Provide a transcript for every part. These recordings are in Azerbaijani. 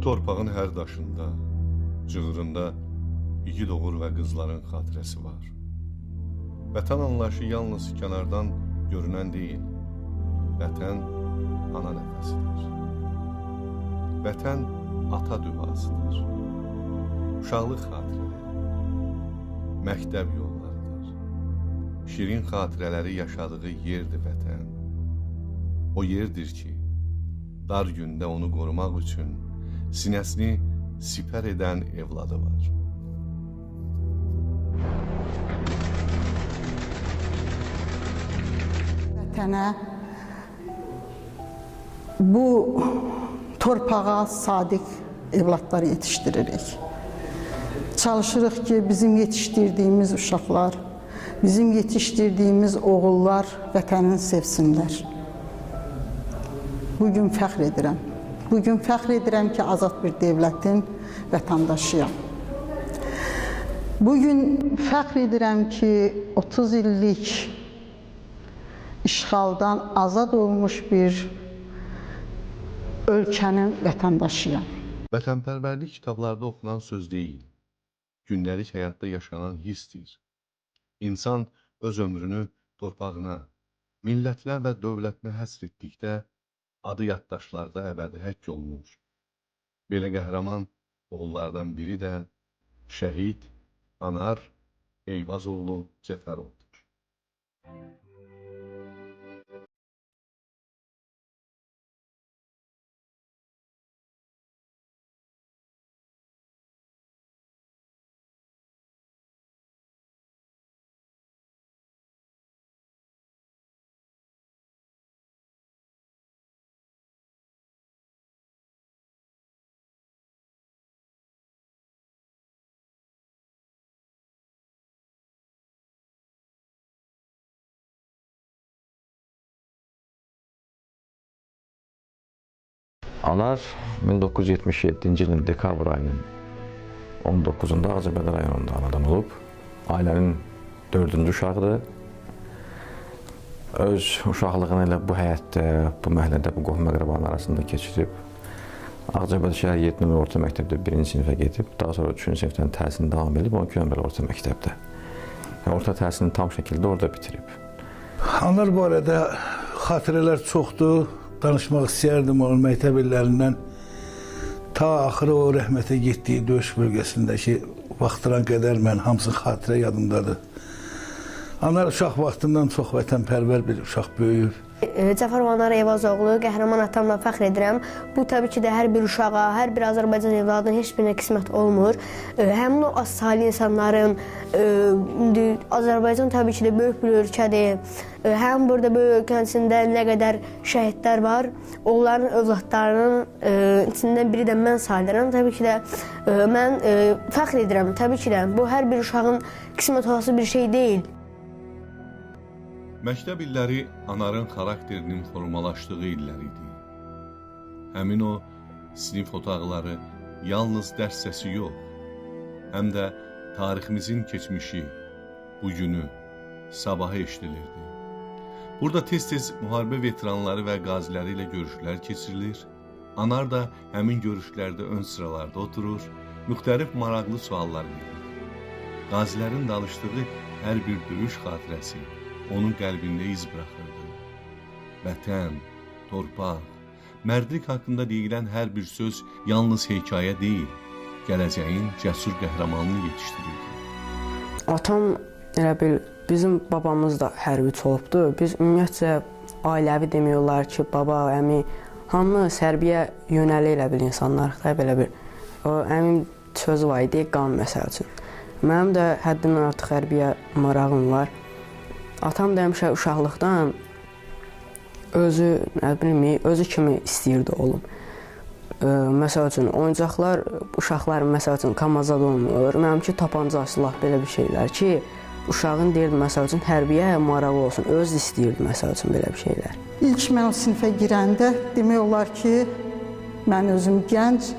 torpağın hər daşında, cığırında igid oğul və qızların xatirəsi var. Vətən anlayışı yalnız kənardan görünən deyil, vətən ana nəfəsidir. Vətən ata duasıdır. Uşaqlıq xatirələri, məktəb yollarıdır. Şirin xatirələri yaşadığı yerdir vətən. O yerdir ki, dar gündə onu qorumaq üçün sinəsini sipər edən evladı var. Vətənə, bu torpağa sadiq evladlar yetişdiririk. Çalışırıq ki, bizim yetişdirdiyimiz uşaqlar, bizim yetişdirdiyimiz oğullar vətənini sevsinlər. Bugün fəxr edirəm. Bugün fəxr edirəm ki, azad bir dövlətin vətəndaşıyam. Bugün fəxr edirəm ki, 30 illik işğaldan azad olmuş bir ölkənin vətəndaşıyam. Vətənpərvərlik kitablarda oxunan söz deyil, gündəlik həyatda yaşanan hissdir. İnsan öz ömrünü torpağına, millətinə və dövlətinə həsr etdikdə adı yaddaşlarda əbədi həkk olunur. Belə qəhrəman oğullardan biri də şəhid Anar Eyvazoğlu Cəfərovdur. Anar 1977-ci ilin dekabr ayının 19-da Ağcabədi rayonunda anadan olub. Ailənin dördüncü uşağıdır. Öz uşaqlığını elə bu həyətdə, bu məhəllədə, bu qohum əqrabanın arasında keçirib. Ağcabədi şəhər 7 nömrə orta məktəbdə 1-ci sinifə gedib, daha sonra 3-cü sinifdən təhsilini davam edib 12 nömrəli orta məktəbdə. Yəni, orta təhsilini tam şəkildə orada bitirib. Anar barədə xatirələr çoxdur. Danışmaq istəyərdim onun məktəb illərindən ta axırı o rəhmətə getdiyi döyüş bölgəsindəki vaxtıran qədər mən hamısı xatirə yadımdadır. Anar uşaq vaxtından çox vətənpərvər bir uşaq böyüyüb. Cəfərov Anar Eyvazoğlu, qəhrəman atamla fəxr edirəm. Bu təbii ki də hər bir uşağa, hər bir Azərbaycan evladının heç birinə qismət olmur. Həmin o az saylı insanların, indi Azərbaycan təbii ki də böyük bir ölkədir. Həm burada böyük ölkənin içində nə qədər şəhidlər var, onların övladlarının içindən biri də mən sayılıram. Təbii ki də mən fəxr edirəm, təbii ki də bu hər bir uşağın qismət olası bir şey deyil. Məktəb illəri Anarın xarakterinin formalaşdığı illər idi. Həmin o sinif otaqları yalnız dərs səsi yox, həm də tariximizin keçmişi, bugünü, sabahı eşidilirdi. Burada tez-tez müharibə veteranları və qaziləri ilə görüşlər keçirilir. Anar da həmin görüşlərdə ön sıralarda oturur, müxtəlif maraqlı suallar verir. Qazilərin danışdığı hər bir döyüş xatirəsi onun qəlbində iz bıraxırdı. Vətən, torpaq, mərdlik haqqında deyilən hər bir söz yalnız hekayə deyil, gələcəyin cəsur qəhrəmanını yetişdirirdi. Atam elə bil, bizim babamız da hərbiçi olubdu. Biz ümumiyyətcə ailəvi demək olar ki, baba, əmi, hamı hərbiyə yönəli elə bil insanlarıq da, belə bir. O, əmim sözü var idi, qan məsəl üçün. Mənim də həddindən artıq hərbiyə marağım var. Atam da həmişə uşaqlıqdan özü, nə bilim, özü kimi istəyirdi olum. Məsəl üçün, oyuncaqlar, uşaqların məsəl üçün kamazad olmur. Mənimki tapanca, silah, belə bir şeylər ki, uşağın deyirdi, məsəl üçün, hərbiyə marağı olsun. Özü istəyirdi, məsəl üçün, belə bir şeylər. İlk mən o sinifə girəndə demək olar ki, mən özüm gənc,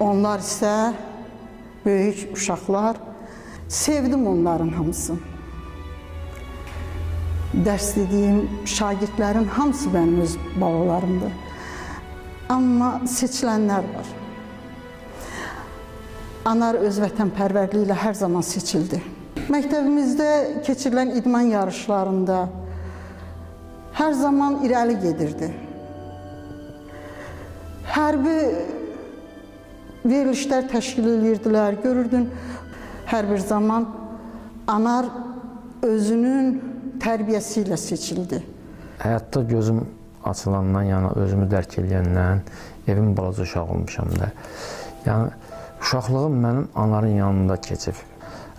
onlar isə böyük uşaqlar. Sevdim onların hamısını. Dərs dediyim şagirdlərin hamısı mənim öz balalarımdır. Amma seçilənlər var. Anar öz vətənpərvərliyi ilə hər zaman seçildi. Məktəbimizdə keçirilən idman yarışlarında hər zaman irəli gedirdi. Hərbi verilişlər təşkil edirdilər. Görürdün, hər bir zaman Anar özünün tərbiyəsi ilə seçildi. Həyatda gözüm açılandan, yəni özümü dərk eləyəndən evin balaca uşağı olmuşam da. Yəni uşaqlığım mənim Anarın yanında keçib.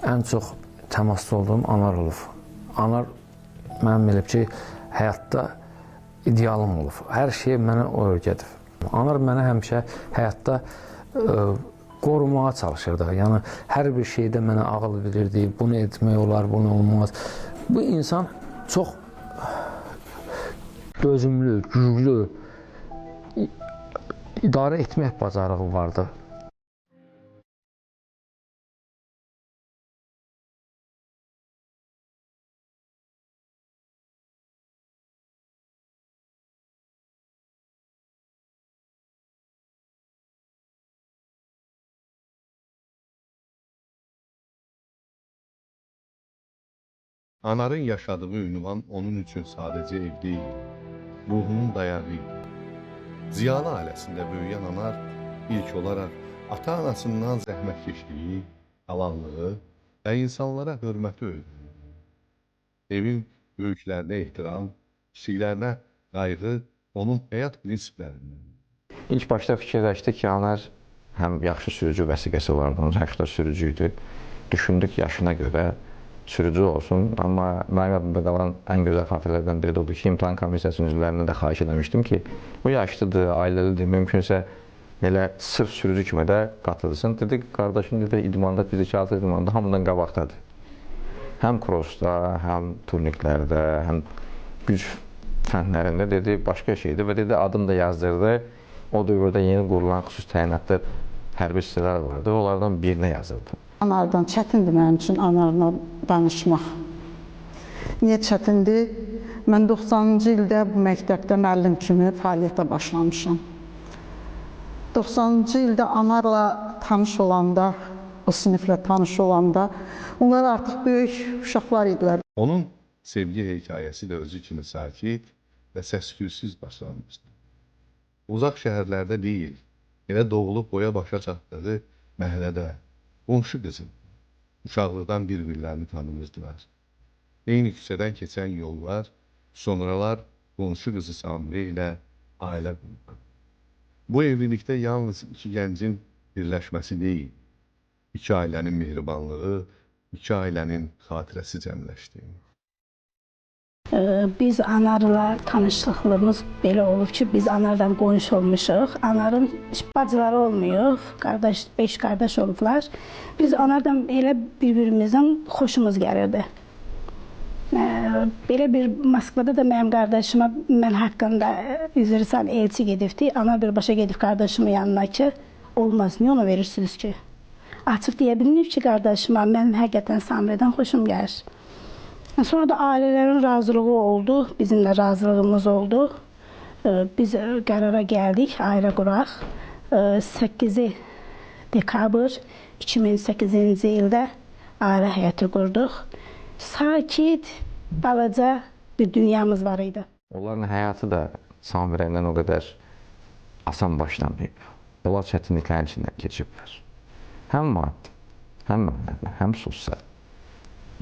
Ən çox təmasda olduğum Anar olub. Anar mənim elə ki, həyatda idealım olub. Hər şeyi mənə o öyrədib. Anar mənə həmişə həyatda qorumağa çalışırdı. Yəni hər bir şeydə mənə ağıl verirdi. Bunu etmək olar, bunu olmaz. Bu insan çox dözümlü, güclü, idarə etmək bacarığı vardı. Anarın yaşadığı ünvan onun üçün sadəcə ev deyil, ruhunun dayağı idi. Ziyalı ailəsində böyüyən Anar ilk olaraq ata-anasından zəhmətkeşliyi, halallığı və insanlara hörməti öyrəndi. Evin böyüklərinə ehtiram, kiçiklərinə qayğı onun həyat prinsiplərindən. İlk başda fikirləşdik ki, Anar həm yaxşı sürücü vəsiqəsi vardı, onun yaşda sürücü idi. Düşündük yaşına görə sürücü olsun, amma mənim yadımda qalan ən gözəl xatirələrdən biri də odur ki, imtahan komissiyasının üzvlərinə də xahiş eləmişdim ki, bu yaşlıdır, ailəlidir, mümkünsə elə sırf sürücü kimi də qatılsın. Dedi, qardaşım dedi, idmanda, fiziki atı idmanda hamıdan qabaqdadır. Həm krossda, həm turniklərdə, həm güc fənlərində dedi, başqa şeydir və dedi, adım da yazdırdı. O dövrdə yeni qurulan xüsusi təyinatlı hərbi hissələr vardı, onlardan birinə yazıldı. Anardan çətindir mənim üçün Anarla danışmaq. Niyə çətindir? Mən 90-cı ildə bu məktəbdə müəllim kimi fəaliyyətə başlamışam. 90-cı ildə Anarla tanış olanda, o siniflə tanış olanda, onlar artıq böyük uşaqlar idilər. Onun sevgi hekayəsi də özü kimi sakit və səs-küysüz başlanmışdı. Uzaq şəhərlərdə deyil, elə doğulub boya başa çatdığı məhəllədə, qonşu qızı, uşaqlıqdan bir-birlərini tanımızdılar. Eyni küçədən keçən yollar, sonralar qonşu qızı Samirə ilə ailə qurdu. Bu evlilikdə yalnız iki gəncin birləşməsi deyil, iki ailənin mehribanlığı, iki ailənin xatirəsi cəmləşdi. Biz Anarla tanışlıqlığımız belə olub ki, biz Anardan qonşu olmuşuq. Anarın bacıları olmayıb, qardaş, 5 qardaş olublar. Biz Anardan elə bir-birimizdən xoşumuz gəlirdi. Belə bir Moskvada da mənim qardaşıma mən haqqında üzrsən elçi gedibdi. Anar birbaşa gedib qardaşımın yanına ki, olmaz, niyə ona verirsiniz ki? Açıq deyə bilməyib ki, qardaşıma, mənim həqiqətən Samirədən xoşum gəlir. Sonra da ailələrin razılığı oldu, bizim də razılığımız oldu. Biz qərara gəldik, ailə quraq. 8 dekabr 2008-ci ildə ailə həyatı qurduq. Sakit, balaca bir dünyamız var idi. Onların həyatı da Samirə ilə o qədər asan başlamayıb. Onlar çətinliklərin içindən keçiblər. Həm maddi, həm mənəvi, həm sosial.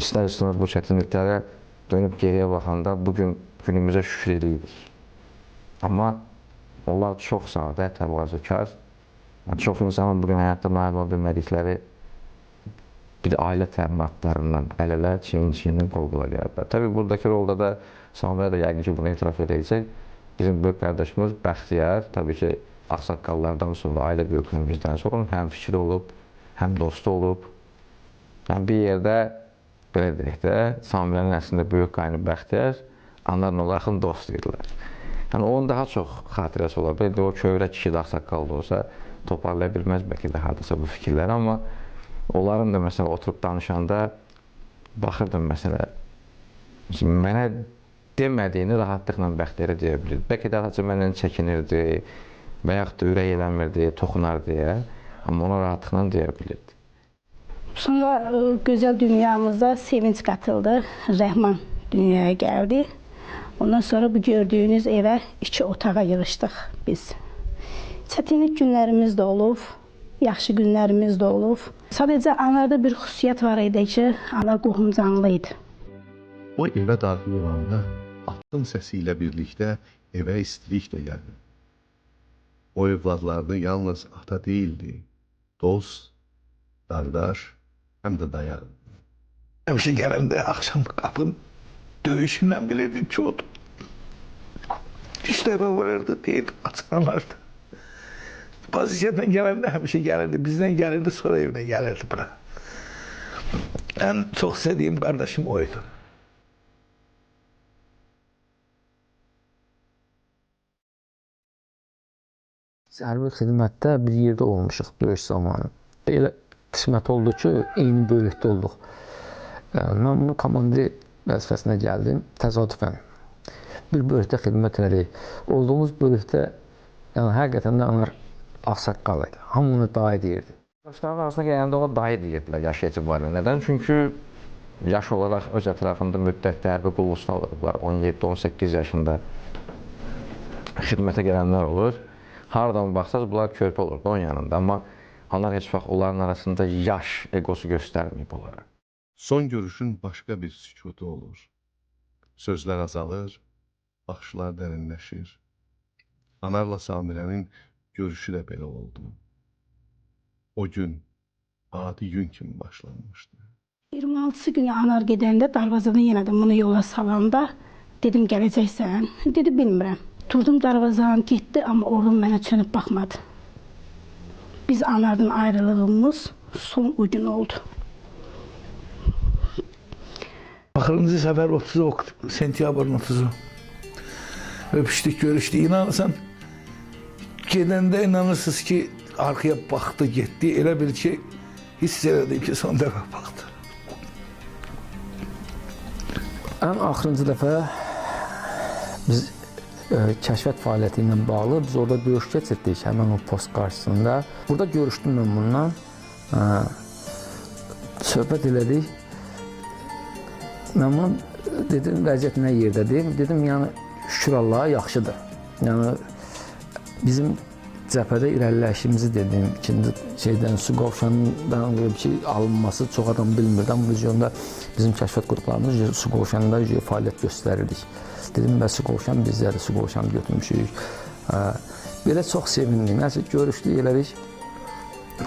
İstər-istəməz bu çətinliklərə dönüb geriyə baxanda bugün günümüzə şükür edirik. Amma onlar çox sadə, təvazökar, çox insanın bugün həyatda nail ola bilmədikləri bir ailə təminatlarından əl-ələ, çiyin-çiyindən qol-qola gəliblər. Təbii buradakı rolda da Samirə də yəqin ki, bunu etiraf edəcək. Bizim böyük qardaşımız Bəxtiyar, təbii ki, ağsaqqallardan sonra, ailə böyüklüyümüzdən sonra onun həm fikri olub, həm dostu olub. Yəni bir yerdə, belə deyək də, Samirənin əslində böyük qaynı Bəxtiyar, Anarla yaxın dost idilər. Yəni onun daha çox xatirəsi olar. Belə o kövrək kişi də ağsaqqallı olsa, toparlaya bilməz bəlkə də hardasa bu fikirləri, amma onların da məsələ oturub danışanda baxırdım məsələ, mənə demədiyini rahatlıqla Bəxtiyara deyə bilirdi. Bəlkə də sadəcə məndən çəkinirdi və yaxud da ürək eləmirdi, toxunar deyə. Amma ona rahatlıqla deyə bilirdi. Sonra gözəl dünyamızda sevinç qatıldı. Rəhman dünyaya gəldi. Ondan sonra bu gördüyünüz evə 2 otağa yığışdıq biz. Çətinlik günlərimiz də olub, yaxşı günlərimiz də olub. Sadəcə Anarda bir xüsusiyyət var idi ki, Anar qohumcanlı idi. O evə daxil olanda atın səsi ilə birlikdə evə istilik də gəldi. O evladlarını yalnız ata değildi, dost, qardaş, həm də dayaq. Həmişə gələndə axşam qapının döyüşündən bilirdim ki, odur. 3 dəfə vururdu, deyirdi, açıqlanardı. Pozisiyadan gələndə həmişə gəlirdi, bizdən gəlirdi, sonra evinə gəlirdi bura. Ən çox sevdiyim qardaşım o idi. Biz hərbi xidmətdə bir yerdə olmuşuq döyüş zamanı. Elə qismət oldu ki, eyni bölükdə olduq. Mən bunu komandir vəzifəsinə gəldim təsadüfən. Bir bölükdə xidmət elədik. Olduğumuz bölükdə yəni, həqiqətən də Anar ağsaqqal idi. Hamı onu dayı deyirdi. Yaşların arasına gələndə ona dayı deyirdilər yaş etibarıyla. Nədən? Çünki yaş olaraq öz ətrafında müddətdə hərbi qulluqçular olurdular. 17-18 yaşında xidmətə gələnlər olur. Hardan baxsaz, bunlar körpə olurdu onun yanında. Amma Anar heç vaxt onların arasında yaş egosu göstərməyib onlara. Son görüşün başqa bir sükutu olur. Sözlər azalır, baxışlar dərinləşir. Anarla Samirənin görüşü də belə oldu. O gün adi gün kimi başlanmışdı. 26-sı günü Anar gedəndə darvazadan yenə də bunu yola salanda dedim gələcəksən. Dedi bilmirəm. Durdum darvazanı getdi, amma oğlum mənə çönüb baxmadı. Biz Anardan ayrılığımız son o gün oldu. Axırıncı səfər 30 sentyabrın 30-u. Öpüşdük, görüşdük. İnanırsan, gedəndə inanırsınız ki, arxaya baxdı, getdi. Elə bil ki, hiss elədim ki, son dəfə baxdı. Ən axırıncı dəfə biz kəşfiyyat fəaliyyəti ilə bağlı biz orada görüş keçirdik, həmin o post qarşısında. Burada görüşdüm mən bundan, söhbət elədik. Mən bunu dedim, vəziyyət nə yerdədir? Dedim, yəni şükür Allaha yaxşıdır. Yəni bizim cəbhədə irəliləyişimizi dedim, ikinci şeydən, su qovşanından ki, alınması çox adam bilmirdi, amma biz onda bizim kəşfiyyat qruplarımız su qovşanında fəaliyyət göstərirdik. Dedim, bəs su qovşan bizdədir, su qovşanı götürmüşük. Belə çox sevindik, nəsə görüşdük, elədik.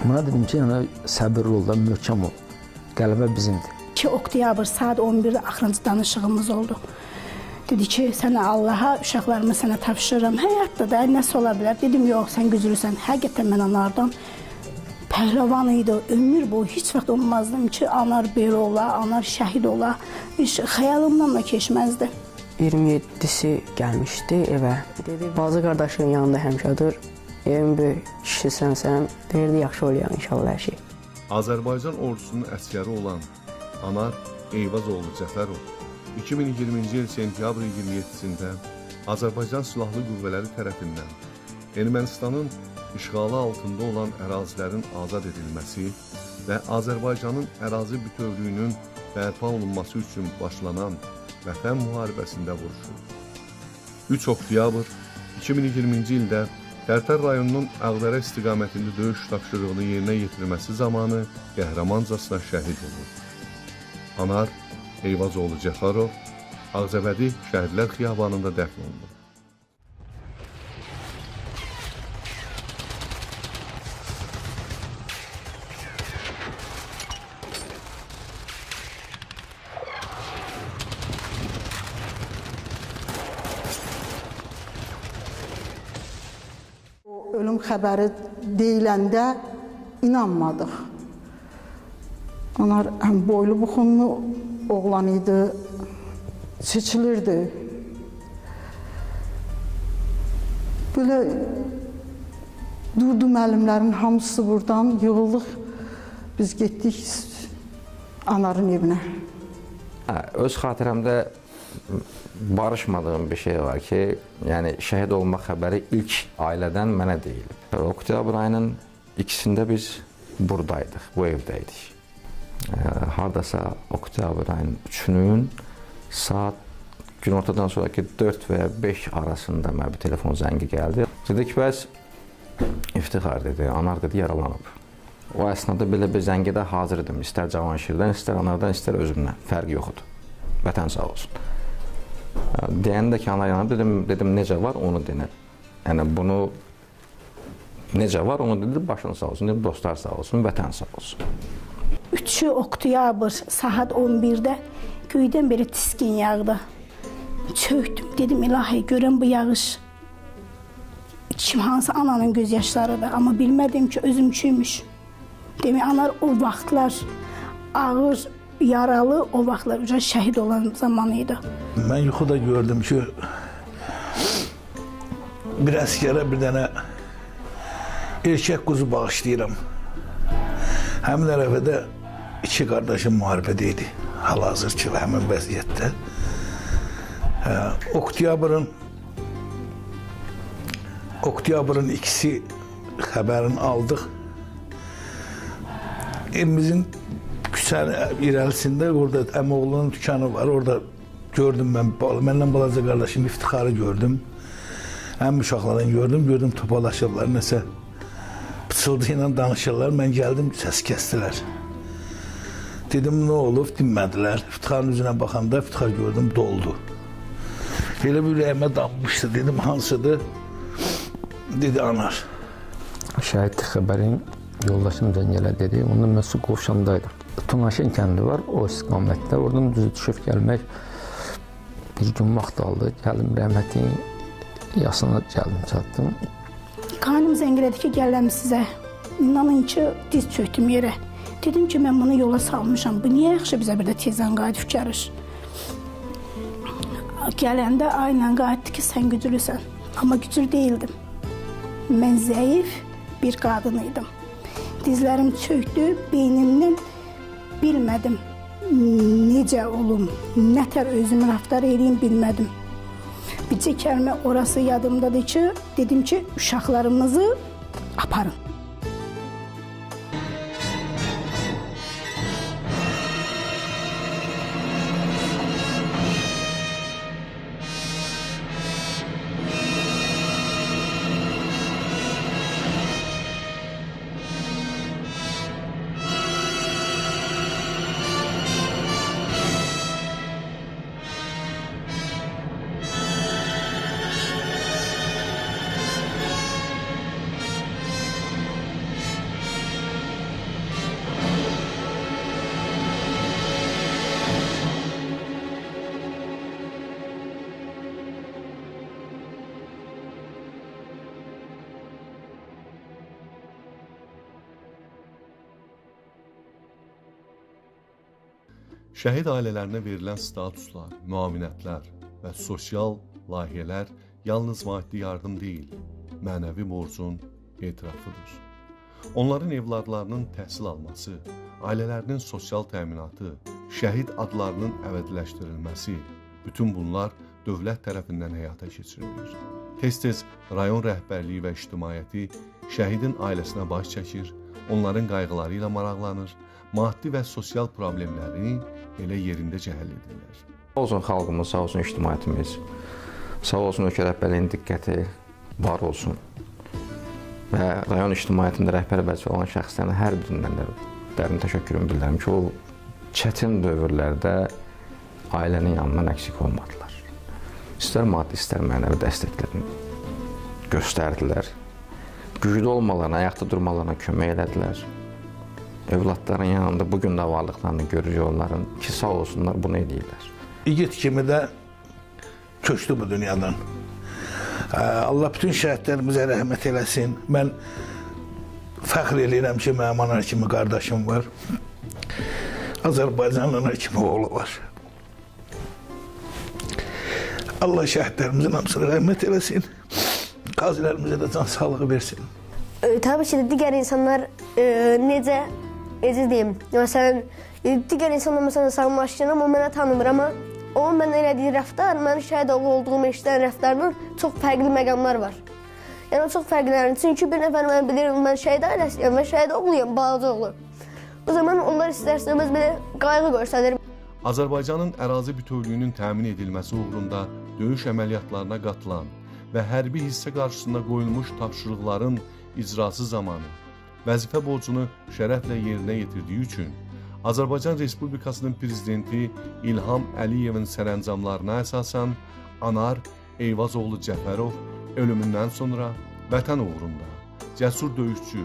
Buna dedim ki, yəni, səbirli ol da, möhkəm ol, qələbə bizimdir. 2 oktyabr saat 11-də axırıncı danışığımız oldu. Dedi ki, sənə Allaha, uşaqlarımı sənə tapşırıram. Həyatda da nəsə ola bilər. Dedim, yox, sən güclüsən. Həqiqətən mən Anardan pəhləvan idi. Ömür boyu heç vaxt olmazdım ki, Anar belə ola, Anar şəhid ola. Heç xəyalımdan da keçməzdi. 27-si gəlmişdi evə. Dedi, bacı qardaşının yanında həmişədir. Evin böyük kişi sənsən. Deyirdi, yaxşı olayaq inşallah hər şey. Azərbaycan ordusunun əsgəri olan Anar Eyvazoğlu Cəfərov 2020-ci il sentyabrın 27-sində Azərbaycan Silahlı Qüvvələri tərəfindən Ermənistanın işğalı altında olan ərazilərin azad edilməsi və Azərbaycanın ərazi bütövlüyünün bərpa olunması üçün başlanan Vətən müharibəsində vuruşur. 3 oktyabr 2020-ci ildə Tərtər rayonunun Ağdərə istiqamətində döyüş tapşırığını yerinə yetirməsi zamanı qəhrəmancasına şəhid olur. Anar Eyvazoğlu Cəfərov Ağcabədi Şəhidlər Xiyabanında dəfn olunur. O ölüm xəbəri deyiləndə inanmadıq. Anar həm boylu buxunlu oğlan idi, seçilirdi. Belə durdu müəllimlərin hamısı buradan, yığıldıq. Biz getdik Anarın evinə. Öz xatirəmdə barışmadığım bir şey var ki, yəni şəhid olma xəbəri ilk ailədən mənə deyilib. Oktyabr ayının ikisində biz buradaydıq, bu evdə idik. Hardasa oktyabr ayının 3-ünün saat günortadan sonraki 4 və ya 5 arasında mənə bir telefon zəngi gəldi. Dedi ki, bəs İftixar dedi, Anar dedi, yaralanıb. O əsnada belə bir zəngi də hazır idim. İstər Cavanşirdən, istər Anardan, istər özümdən. Fərqi yox idi. Vətən sağ olsun. Deyəndə ki, Anar yanıb, dedim necə var, onu denə. Yəni bunu necə var, onu dedi, başın sağ olsun, dedim, dostlar sağ olsun, vətən sağ olsun. 3 oktyabr saat 11-də göydən belə tiskin yağdı. Çöktüm, dedim ilahi, görən bu yağış kim hansı ananın göz yaşlarıdır, amma bilmədim ki, özümküymüş. Demək, Anar o vaxtlar ağır, yaralı, o vaxtlar uca şəhid olan zamanı idi. Mən yuxuda gördüm ki, bir əskərə bir dənə erkək quzu bağışlayıram. Həmin ərəfədə iki qardaşım müharibədə idi. Hal-hazır ki, həmin vəziyyətdə. Oktyabrın ikisi xəbərini aldıq. Evimizin küçənin irəlisində orada əmioğlunun dükkanı var. Orada gördüm mən, məndən balaca qardaşım İftixarı gördüm. Əmi uşaqlarını gördüm, gördüm topalaşırlar, nəsə pıçıldı ilə danışırlar. Mən gəldim, səs kəsdilər. Dedim, nə olub? Dinmədilər. İftixarın üzünə baxanda İftixar gördüm, doldu. Elə bir ürəyimə dammışdı. Dedim, hansıdır? Dedi, Anar. Şəhidlik xəbərin yoldaşım zəng elə dedi. Ondan mən su qovşandaydım. Tunaşın kəndi var, o istiqamətdə. Oradan düzü düşüb gəlmək bir gün vaxt aldı. Gəldim, rəhmətin yasına gəldim, çatdım. Xanım zəng elədi ki, gələm sizə. İnanın ki, diz çöktüm yerə. Dedim ki, mən bunu yola salmışam. Bu niyə yaxşı bizə bir də tezdən qayıdıb gəlir? Gələndə ayla qayıtdı ki, sən güclüsən. Amma güclü deyildim. Mən zəif bir qadın idim. Dizlərim çöktü, beynimdən bilmədim necə olum, nətər özümü rəftar eləyim bilmədim. Bircə kəlmə orası yadımdadır ki, dedim ki, uşaqlarımızı aparın. Şəhid ailələrinə verilən statuslar, müavinətlər və sosial layihələr yalnız maddi yardım deyil, mənəvi borcun etirafıdır. Onların evladlarının təhsil alması, ailələrinin sosial təminatı, şəhid adlarının əbədiləşdirilməsi, bütün bunlar dövlət tərəfindən həyata keçirilir. Tez-tez rayon rəhbərliyi və ictimaiyyəti şəhidin ailəsinə baş çəkir, onların qayğıları ilə maraqlanır, maddi və sosial problemlərini elə yerindəcə həll edirlər. Sağ olsun xalqımız, sağ olsun ictimaiyyətimiz, sağ olsun ölkə rəhbərliyinin diqqəti var olsun və rayon ictimaiyyətində rəhbər vəzifə olan şəxslərin hər birindən də dərin təşəkkürümü bildirirəm ki, o çətin dövrlərdə ailənin yanından əksik olmadılar. İstər maddi, istər mənəvi dəstəklərini göstərdilər. Güclü olmalarına, ayaqda durmalarına kömək elədilər. Övladların yanında bugün də varlıqlarını görürük onların ki, sağ olsunlar, bunu eləyirlər. İgid kimi də köçdü bu dünyadan. Allah bütün şəhidlərimizə rəhmət eləsin. Mən fəxr eləyirəm ki, mənim Anar kimi qardaşım var. Azərbaycanın Anar kimi oğlu var. Allah şəhidlərimizin hamısına rəhmət eləsin. Qazilərimizə də can sağlığı versin. Tabii ki də digər insanlar necə deyim, məsələn, digər insanlar məsələn salamlaşır, amma o mənə tanımır, amma onun mənə elədiyi rəftar, mənim şəhid oğlu olduğum eşidən rəftarının çox fərqli məqamlar var. Yəni, çox fərqlənir. Çünki bir nəfər mən bilirəm, mən şəhid ailəsiyəm, mən şəhid oğluyam, balaca oğlu. Bu zaman onlar istər-istəməz belə qayğı göstərir. Azərbaycanın ərazi bütövlüyünün təmin edilməsi uğrunda döyüş əməliyyatlarına qatılan və hərbi hissə qarşısında qoyulmuş tapşırıqların icrası zamanı vəzifə borcunu şərəflə yerinə yetirdiyi üçün Azərbaycan Respublikasının Prezidenti İlham Əliyevin sərəncamlarına əsasən Anar Eyvazoğlu Cəfərov ölümündən sonra vətən uğrunda cəsur döyüşçü,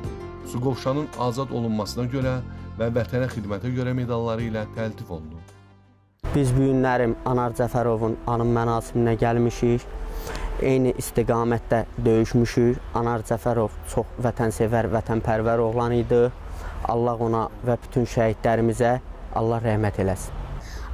Suqovuşanın azad olunmasına görə və vətənə xidmətə görə medalları ilə təltif olunub. Biz bu günlərim Anar Cəfərovun anım mənasiminə gəlmişik. Eyni istiqamətdə döyüşmüşük. Anar Cəfərov çox vətənsevər, vətənpərvər oğlan idi. Allah ona və bütün şəhidlərimizə Allah rəhmət eləsin.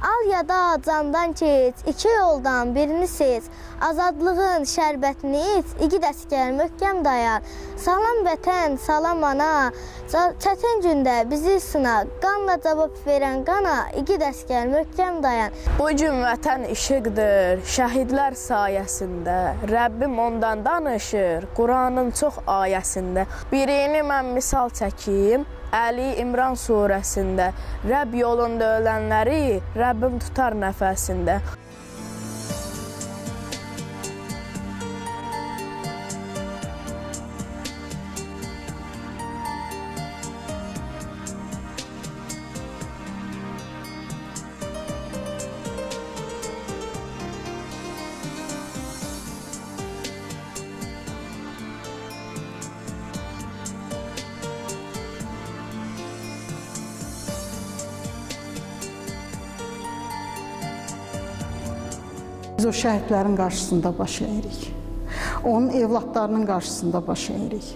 Al ya da candan keç, iki yoldan birini seç. Azadlığın şərbətini iç, igid əsgər möhkəm dayan. Salam vətən, salam ana, çətin gündə bizi sına. Qanla cavab verən qana, igid əsgər möhkəm dayan. Bu gün vətən işıqdır, şəhidlər sayəsində. Rəbbim ondan danışır, Quranın çox ayəsində. Birini mən misal çəkiyim, Əli İmran surəsində. Rəbb yolunda ölənləri Rəbbim tutar nəfəsində. Biz o şəhidlərin qarşısında baş əyirik. Onun evladlarının qarşısında baş əyirik.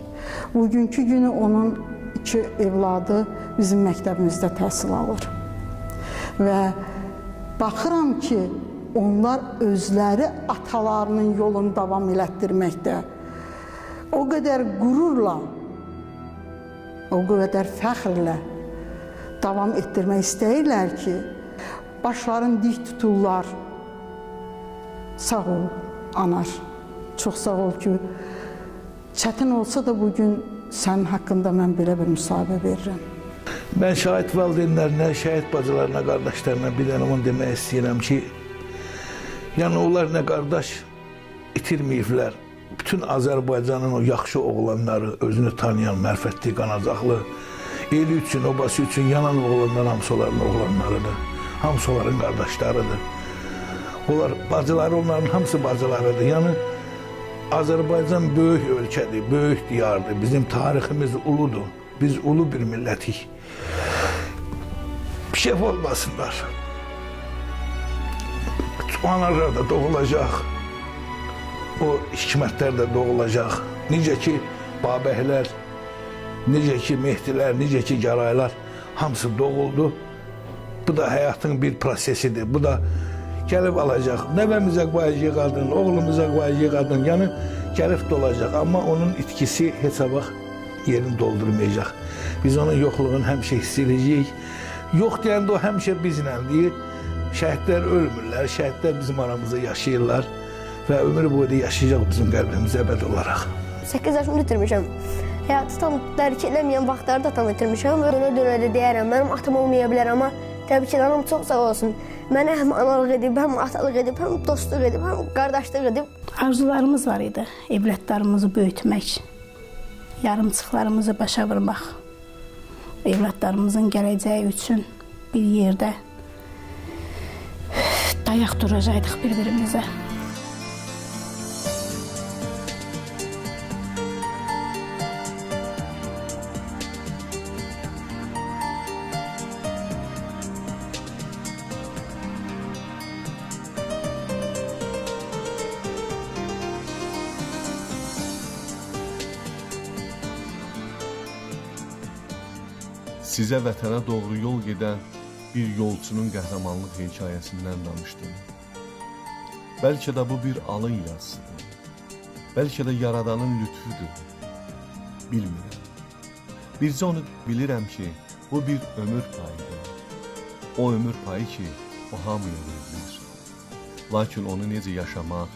Bugünkü günü onun iki evladı bizim məktəbimizdə təhsil alır. Və baxıram ki, onlar özləri atalarının yolunu davam elətdirməkdə o qədər qürurla, o qədər fəxrlə davam etdirmək istəyirlər ki, başlarını dik tuturlar. Sağ ol, Anar. Çox sağ ol ki, çətin olsa da bugün sənin haqqında mən belə bir müsahibə verirəm. Mən şəhid valideynlərinə, şəhid bacılarına, qardaşlarına bir dənə onu demək istəyirəm ki, yəni onlar nə qardaş itirməyiblər. Bütün Azərbaycanın o yaxşı oğlanları, özünü tanıyan, mərifətli, qanacaqlı, eli üçün, obası üçün yanan oğlanlar hamısı onların oğlanlarıdır. Hamısı onların qardaşlarıdır. Onlar bacıları, onların hamısı bacılarıdır. Yəni Azərbaycan böyük ölkədir, böyük diyardır. Bizim tariximiz uludur. Biz ulu bir millətik. Şef olmasınlar. O analar da doğulacaq. O hikmətlər də doğulacaq. Necə ki Babəhlər, necə ki Mehdilər, necə ki Garaylar hamısı doğuldu. Bu da həyatın bir prosesidir. Bu da gəlib alacaq. Nəvəmizə qoyacaq qadın, oğlumuza qoyacaq qadın. Yəni gəlib dolacaq. Amma onun itkisi heç vaxt yerini doldurmayacaq. Biz onun yoxluğunu həmişə hiss edəcəyik. Yox deyəndə o həmişə bizlə deyir. Şəhidlər ölmürlər, şəhidlər bizim aramızda yaşayırlar və ömür boyu da yaşayacaq bizim qəlbimizə əbədi olaraq. 8 yaşımı itirmişəm. Həyatı tam dərk eləməyən vaxtları da tam itirmişəm. Dönə-dönə də deyərəm, mənim atam olmaya bilər, amma təbii ki, anam çox sağ olsun. Mənə həm analıq edib, həm atalıq edib, həm dostluq edib, həm qardaşlıq edib. Arzularımız var idi, evlatlarımızı böyütmək, yarımçıqlarımızı başa vurmaq, evlatlarımızın gələcəyi üçün bir yerdə dayaq duracaqdıq bir-birimizə. Sizə vətənə doğru yol gedən bir yolçunun qəhrəmanlıq hekayəsindən danışdım. Bəlkə də bu bir alın yazısıdır. Bəlkə də Yaradanın lütfüdür. Bilmirəm. Bircə onu bilirəm ki, bu bir ömür payıdır. O ömür payı ki, o hamıya verilir. Lakin onu necə yaşamaq,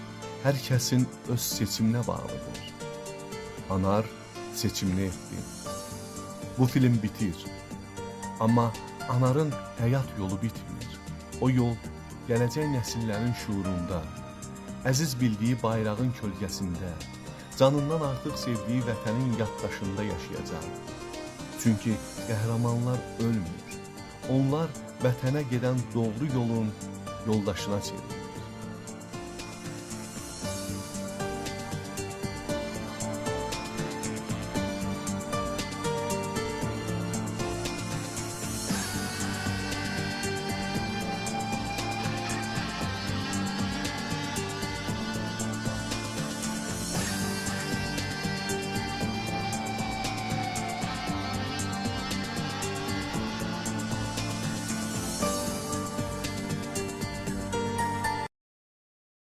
hər kəsin öz seçiminə bağlıdır. Anar seçimini etdi. Bu film bitir. Amma Anarın həyat yolu bitmir. O yol gələcək nəsillərin şuurunda, əziz bildiyi bayrağın kölgəsində, canından artıq sevdiyi vətənin yaddaşında yaşayacaq. Çünki qəhrəmanlar ölmür. Onlar vətənə gedən doğru yolun yoldaşına çevrilir.